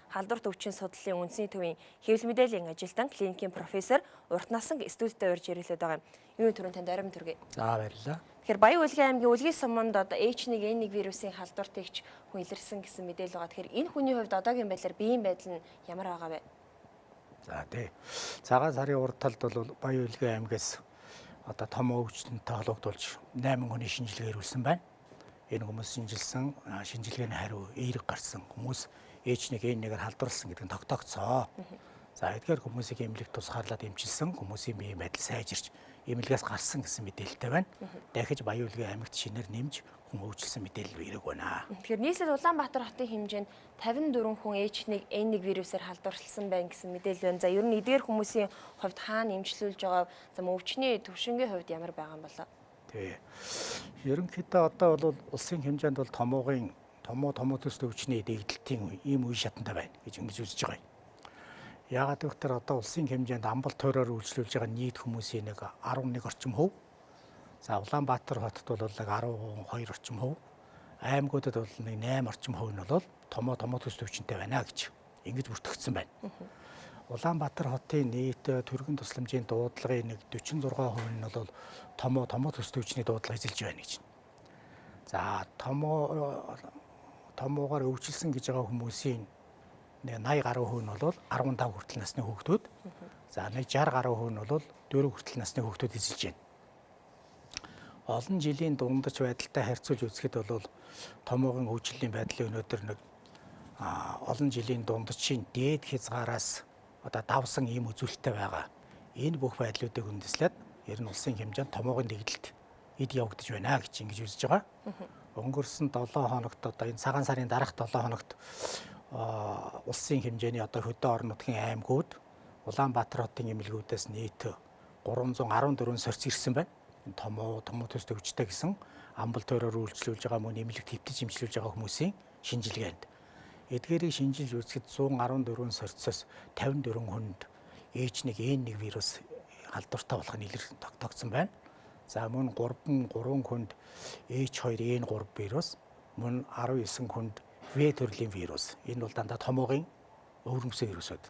Халдварт өвчин судлалын үндэсний төвийн хэвлэл мэдээллийн ажилтан, клиникийн профессор урт насан студидтэй урьж ярилцаад байгаа юм. Юун түрүүн танд оройн төргий. За баярлалаа. Тэгэхээр Баян-Үлгэн аймгийн Үлгий суманд одоо H1N1 вирусын халдварт эгч хүн илэрсэн гэсэн мэдээлэл байгаа. Тэгэхээр энэ хүний хувьд одоогийн байдлаар биеийн байдал нь ямар байгаа вэ? За тий. Цагаан сарын урд талд бол Баян-Үлгэн аймгаас одоо том өвчтөнтэй холбогдуулж 8 хүний шинжилгээ ирүүлсэн байна. Энэ хүмүүс шинжилсэн шинжилгээний хариу эерэг гарсан хүмүүс H1N1-ээр халдварласан гэдэг нь тогтоогдсон. За эдгээр хүмүүсийг эмнэлэг тусгаарлаад эмчилсэн хүмүүсийн биеийн байдал сайжирч эмнэлгээс гарсан гэсэн мэдээлэлтэй байна. Дахиж Баян-Үлгэн аймагт шинээр нэмж хүн өвчлсөн мэдээлэл ирэх байна. Тэгэхээр нийслэл Улаанбаатар хотын хэмжээнд 54 хүн H1N1 вирусээр халдварласан байна гэсэн мэдээлэл байна. За ер нь эдгээр хүмүүсийн хувьд хаана эмчлүүлж байгаа, за өвчний төвшингийн хувьд ямар байгаа юм болоо? Тий. Ерөнхийдөө одоо бол улсын хэмжээнд бол томоогийн томоо төс өвчний дэгдэлтийн ийм үе шатантай байна гэж ингэж үзэж байгаа юм. Яагаад гэвэл одоо улсын хэмжээнд амбулаториор үйлчлүүлж байгаа нийт хүмүүсийн нэг 11 орчим хувь. За Улаанбаатар хотод бол нэг 12 орчим хувь. Аймагуудад бол нэг 8 орчим хувь нь бол томоо төс төвчнтэй байна гэж ингэж бүртгэгдсэн байна. Улаанбаатар хотын нийт төргөн тусламжийн дуудлагын нэг 46% нь бол томоо төс төвчний дуудлага эзэлж байна гэж. За томоогоор өвчлсөн гэж байгаа хүмүүсийн 80 гаруй хувь нь бол 15 хүртэл насны хүүхдүүд. За нэг 60 гаруй хувь нь бол 4 хүртэл насны хүүхдүүд эзэлж байна. Олон жилийн дундаж байдалтай харьцуулж үзэхэд бол томоогийн хөгжлийн байдлын өнөөдөр нэг олон жилийн дунджийн дээд хязгаараас одоо давсан ийм үзүүлэлттэй байгаа. Энэ бүх байдлуудыг үндэслээд ер нь улсын хэмжээнд томоогийн дэгдэлт эд явагдаж байна гэж ингэж үзэж байгаа. Өнгөрсөн 7 хоногт одоо энэ цагаан сарын дараах 7 хоногт улсын хэмжээний одоо хөдөө орон нутгийн аймагуд Улаанбаатар хотын эмнэлгүүдээс нийт 314 сорьц ирсэн байна. Энэ томоо төс төвчтэй гэсэн амбулаториор үйлчлүүлж байгаа мөн эмнэлэгт хэвтэж эмчлүүлж байгаа хүмүүсийн шинжилгээнд. Эдгээрийг шинжилж үзэхэд 114 сорьцоос 54 хүнд H1N1 вирус халдвартай болох нь илэрсэн тогтоогдсон байна. За мөн 3 хүнд H2N3 вирус, мөн 19 хүнд В төрлийн вирус. Энэ бол дандаа томоогийн өвөрмөсөн вирусууд.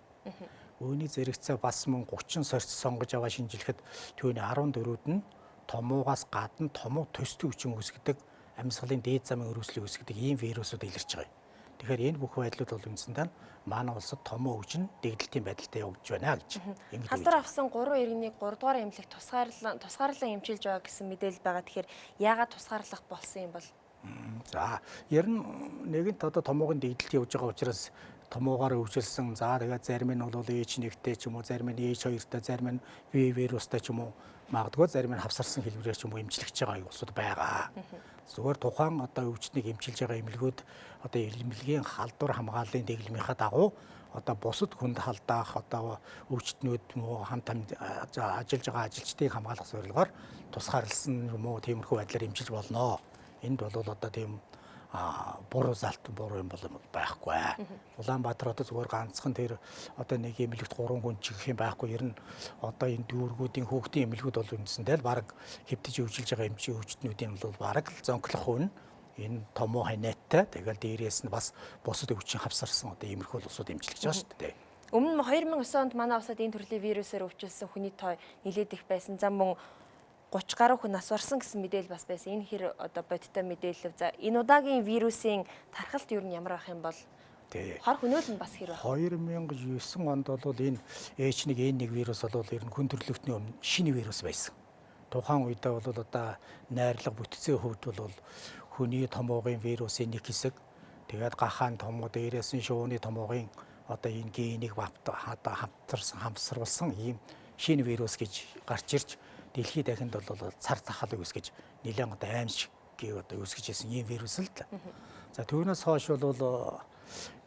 Үүний зэрэгцээ бас мөн 30 сорьц сонгож аваа шинжилэхэд түүний 14-д нь томоогоос гадна томоо төстэй өвчин үүсгэдэг, амьсгалын дээд замын өрөөслийг үүсгэдэг ийм вирусууд илэрч байгаа юм. Тэгэхээр энэ бүх байдлууд бол үндсэндээ манай улсад томоо өвчин дэгдэлтийн байдалтай явагдаж байна гэж ингэж. Халдвар авсан 3 иргэнийг 3 дугаар эмнэлэгт тусгаарлан эмчилж байгаа гэсэн мэдээлэл байгаа. Тэгэхээр яагаад тусгаарлах болсон юм бол? За ер нь нэгэнт одоо томоогийн дэгдэлт явж байгаа учраас томоогоор өвчлсөн. За тэгээд зарим нь бол H1-тэй ч юм уу, зарим нь H2-тай, зарим нь V вирустай ч юм уу, магадгүй зарим нь хавсарсан хэлбэрээр ч юм уу эмчлэгч байгаа улсууд байгаа. Зүгээр тухайн одоо өвчтнийг эмчилж байгаа эмнэлгүүд одоо эмнэлгийн халдвар хамгааллын дэглэмийнхаа дагуу одоо бусад хүнд халдаах одоо өвчтнүүд муу хамт ажиллаж байгаа ажилчдыг хамгаалах зорилгоор тусгаарлсан юм уу тиймэрхүү байдлаар эмчилж болно. Энд бол одоо тийм буруу залт буруу юм бол байхгүй. Улаанбаатар одоо зүгээр ганцхан тэр одоо нэг эмнэлэгт 3 хүн ч гэх юм байхгүй. Ер нь одоо энэ дүүргүүдийн хүүхдийн эмнэлгүүд бол үндсэндээ л бараг хэвтэж өвжилж байгаа эмчийн өвчтнүүдийн бол бараг л зонхлох хүн энэ томоо ханиаттай. Тэгэл дээрээс нь бас бусад өвчин хавсарсан одоо иймэрхүү улсууд эмчилж байгаа шүү дээ. Өмнө нь 2009 онд манай улсад энэ төрлийн вирусээр өвчлсөн хүний тоо нэлээд их байсан. За мөн 30 гаруй хүн нас барсан гэсэн мэдээлэл бас байсан. Энэ хэр одоо бодиттой мэдээлэл. За энэ удаагийн вирусын тархалт ер нь ямар байх юм бол? Хор хөнөөл нь бас хэр байх? 2009 онд бол энэ H1N1 вирус бол ер нь хүн төрөлхтний өмнө шинэ вирус байсан. Тухайн үедээ бол одоо найрлага бүтцийн хувьд бол хүний томоогийн вирусын нэг хэсэг, тэгээд гахаан томоо дээрээс нь шууны томоогийн одоо энэ генийг хамтарсан хамсруулсан ийм шинэ вирус гэж гарч ирж дэлхийд дахинд бол цар тахал үүсгэж нэлээд одоо аимшигыг одоо үүсгэж ирсэн ийм вирус л да. За түүнээс хойш бол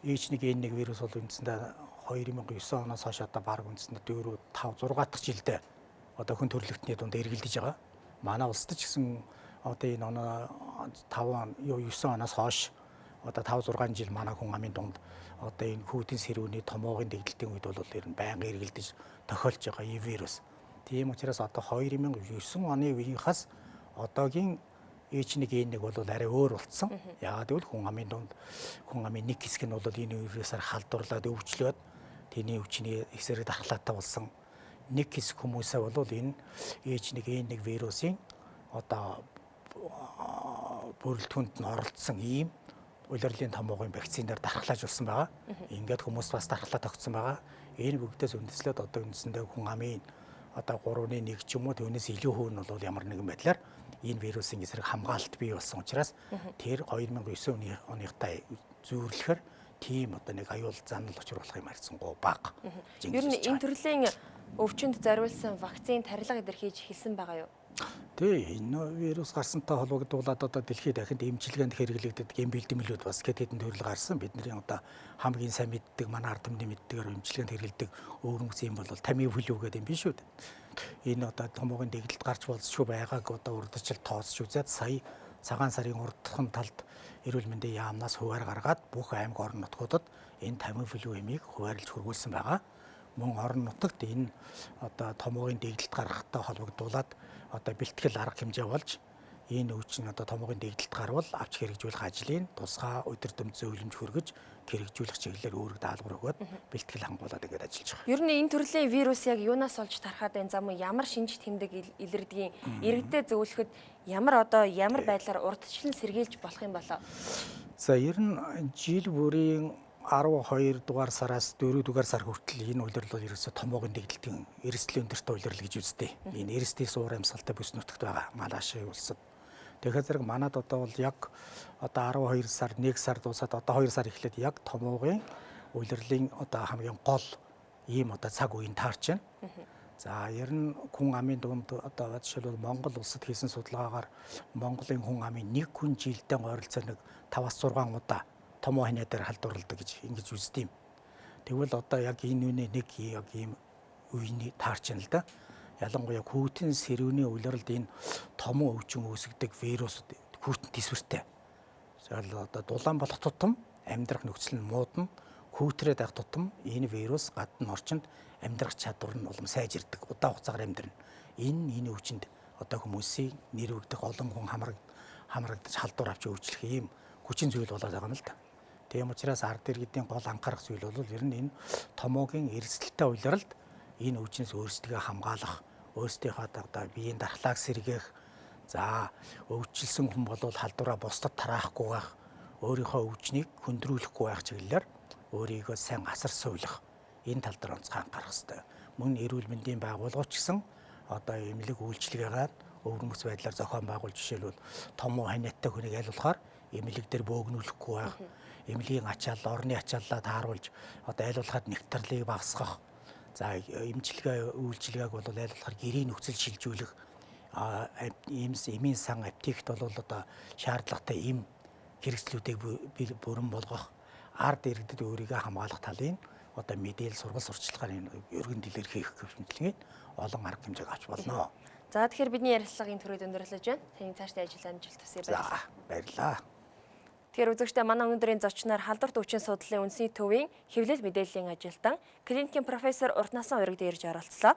H1N1 вирус бол үндсэндээ 2009 оноос хойш одоо бараг үндсэндээ 4 5 6 дахь жилдээ одоо хүн төрөлхтний дунд эргэлдэж байгаа. Манай улсад ч гэсэн одоо энэ оноо 5 9 оноос хойш одоо 5 6 жил манай хүн амын дунд одоо энэ хүүтэн сэрүүний томоогийн дэгдэлтийн үед бол ер нь байнга эргэлдэж тохиолж байгаа ийм вирус. Тийм учраас одоо 2009 оны үеийнхээс одоогийн H1N1 бол арай өөр болцсон. Яагаад гэвэл хүн амын дунд хүн амын нэг хэсэг нь бол энэ вирусаар халдварлаад өвчлөөд тэрний өвчний эсрэг дархлаатай болсон. Нэг хэсэг хүмүүсээ бол энэ H1N1 вирусын одоо бүрэлдэхүүнд нь оролцсон ийм улирлын томоогийн вакцинаар дархлааж болсон байгаа. Ингээд хүмүүс бас дархлаа тогтсон байгаа. Энэ бүгдээс үндэслээд одоо үндсэндээ хүн амын одоо 3.1 ч юм уу түүнээс илүү хувь нь бол ямар нэгэн байдлаар энэ вирусын эсрэг хамгаалалт бий болсон учраас тэр 2009 оныхтай зүйрлэхээр тийм одоо нэг аюул занал учир болох юм харьцангуй бага. Ер нь энэ төрлийн өвчнөд зориулсан вакцин тарилга эдэр хийж эхэлсэн байгаа юу? Тий, энэ вирус гарсантай холбогдуулаад одоо дэлхийд дахинд эмчилгээнд хэрэглэгддэг эм бэлтгэлүүд бас хэд хэдэн төрөл гарсан. Бидний одоо хамгийн сайн мэддэг, манай ард түмний мэддгээр эмчилгээнд хэрэглэдэг өвөрмөц юм бол Тамифлю гэдэг юм биш үү? Энэ одоо томоогийн дэглэлд гарч болзошгүй байгааг одоо урдчил тооцож үзээд сая цагаан сарын урдхан талд эрүүл мэндийн яамнаас хуваар гаргаад бүх аймаг орон нутгуудад энэ Тамифлю эмийг хуваарлж хөргүүлсэн байгаа. Мөн орон нутагт энэ одоо томоогийн дэглэлд гаргахтай холбогдуулаад одоо бэлтгэл арга хэмжээ болж энэ өвчин одоо томоогийн дэглэлд гарвал авч хэрэгжүүлэх ажлын тусгай өдөрдөм зөвлөмж хөргөж хэрэгжүүлэх чиглэлээр үүрэг даалгавар өгөөд бэлтгэл хангуулад ингээд ажиллаж байгаа. Ер нь энэ төрлийн вирус яг юунаас олж тархаад байна? За мөн ямар шинж тэмдэг илэрдгийг иргэдэд зөвлөхөд ямар одоо ямар байдлаар урдчлан сэргийлж болох юм болоо? За ер нь жил бүрийн 12 дугаар сараас 4 дугаар сар хүртэл энэ улирал бол ерөөсөө томоогийн дэглэлтийн эрсдэл өндөртэй улирал гэж үздэг. Энэ эрсдлийн суур амьсгалтай бүс нутагт байгаа Малайши улсад. Тэгэхээр зэрэг манад одоо бол яг одоо 12 сар 1 сар дуусаад одоо 2 сар эхлээд яг томоогийн улирлын одоо хамгийн гол ийм одоо цаг үеийн таарч байна. За ер нь хүн амын дунд одоо жишээлбэл Монгол улсад хийсэн судалгаагаар Монголын хүн амын нэг хүн жилдээ ойролцоо нэг 5-6 удаа томоо ханиа дээр халдварладаг гэж ингэж үздэг юм. Тэгвэл одоо яг энэ үний нэг яг ийм үений таарч байна л да. Ялангуяа хүйтэн сэрүүний улиралд энэ томоо өвчин үүсгэдэг вирус хүйтэн төсвөртэй. Тэгэл одоо дулаан болох тутам амьдрах нөхцөл нь муудна. Хүүтрээд байх тутам энэ вирус гадна орчинд амьдрах чадвар нь улам сайжирдаг. Удаан хугацаагаар амьдрна. Энэ өвчнөд одоо хүмүүсийн нэрвэгдэх олон хүн хамрагдаж халдвар авч өвчлөх ийм хүчин зүйл болоод байгаа юм л да. Тийм учраас ард иргэдийн гол анхаарах зүйл бол ер нь энэ томоогийн эрсдэлтэй улиралд энэ өвчнөөс өөрсдийгөө хамгаалах, өөрсдийнхөө одоо биеийн дархлааг сэргээх, за өвчлсөн хүн бол халдвараа бусдад тараахгүй байх, өөрийнхөө өвчнийг хөндрүүлэхгүй байх чиглэлээр өөрийгөө сайн асар сувилах энэ тал дээр онцгой анхаарах хэрэгтэй. Мөн эрүүл мэндийн байгууллагууд ч гэсэн одоо эмнэлэг үйлчилгээгээр өвөрмөц байдлаар зохион байгуулж жишээлбэл томоо ханиатай хүнийг аль болохоор эмнэлэг дээр бөөгнүүлэхгүй байх, эмнэлгийн ачаал, орны ачааллаа тааруулж одоо аль болохоор нэгтрлийг багасгах, за эмчилгээ үйлчилгээг бол аль болохоор гэрийн нөхцөл шилжүүлэх, эмийн сан аптект бол одоо шаардлагатай эм хэрэгслүүдийг бүрэн болгох, ард иргэдэд өөрийгөө хамгаалах талын одоо мэдээлэл сургал сурчлагаар энэ өргөн дэлгэр хийх гэх мэтлэгийн олон арга хэмжээг авч болно. За тэгэхээр бидний ярилцлагын түрүүд өндөрлөж байна. Таны цаашдын ажил амжилт хүсье. Баярлалаа. Баярлалаа. Тэгэхээр үзэгчдээ манай өнөөдрийн зочноор халдварт өвчин судлалын үндэсний төвийн хэвлэл мэдээллийн ажилтан, клиникийн профессор Уртнасан ураг дээр ирж оролцлоо.